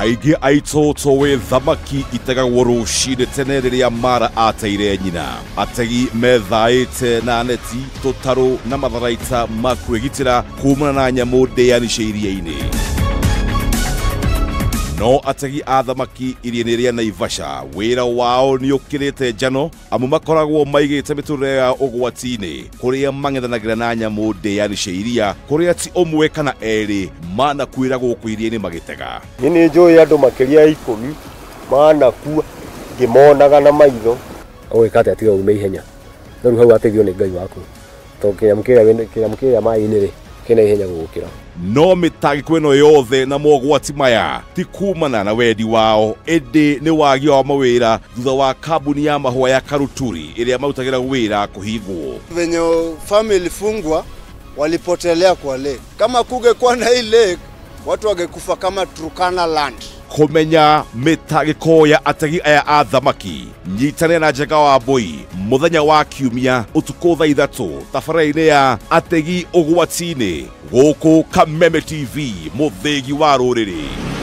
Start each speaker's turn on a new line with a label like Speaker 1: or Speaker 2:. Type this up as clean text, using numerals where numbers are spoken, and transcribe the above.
Speaker 1: Aingĩ aitũ tũĩ thamaki itegagwo rũcinĩ tene rĩrĩa mara ateire nyina. Ategi methaĩte na neti, tũtarũ na matharaita ma kwĩgitĩra kumana na nyamũ ndĩani cia iria-inĩ. No ategi a thamaki iria-inĩ rĩa Naivasha wĩra wao nĩ ũkĩrĩte njano amu makoragwo maigĩte mĩtũrĩre yao ũgwati-inĩ kũrĩa mang'ethanagĩra na nyamũ ndĩani cia iria kũrĩa ti ũmwe kana erĩ manakuĩra gũkũ iria-inĩ magĩtega.
Speaker 2: Niĩ nĩ njũĩ andũ makĩria ya 10 manakua ngĩmonaga na maitho.
Speaker 3: Ũgwĩka atĩa tiga ume ihenya? No rĩu hau wateithio nĩ Ngai waku, tondũ kĩnyamũ kĩrĩa maĩ-inĩ rĩ kĩna ihenya gũgũkĩra.
Speaker 1: No mĩtangĩko ĩno yothe na mogwati maya ti kumana na wendi wao, ĩndĩ nĩ wagi wa mawĩra thutha wa kambuni ya mahũa ya Karuturi ĩrĩa marutagĩra wĩra kũhingwo.
Speaker 4: Venye farm ilifungwa walipotelea kwa lake. Kama kungekuwa na hii lake, watu wangekufa kama Turkana land.
Speaker 1: Kũmenya mĩtangĩko ya ategi aya a thamaki, nyitanĩra na Njenga wa Mbũi mũthenya wa Kiumia ũtukũ thaa 3 tabarĩra-inĩ ya Ategi Ũgwati-inĩ gũkũ Kameme TV, mũthĩgi wa rũrĩrĩ.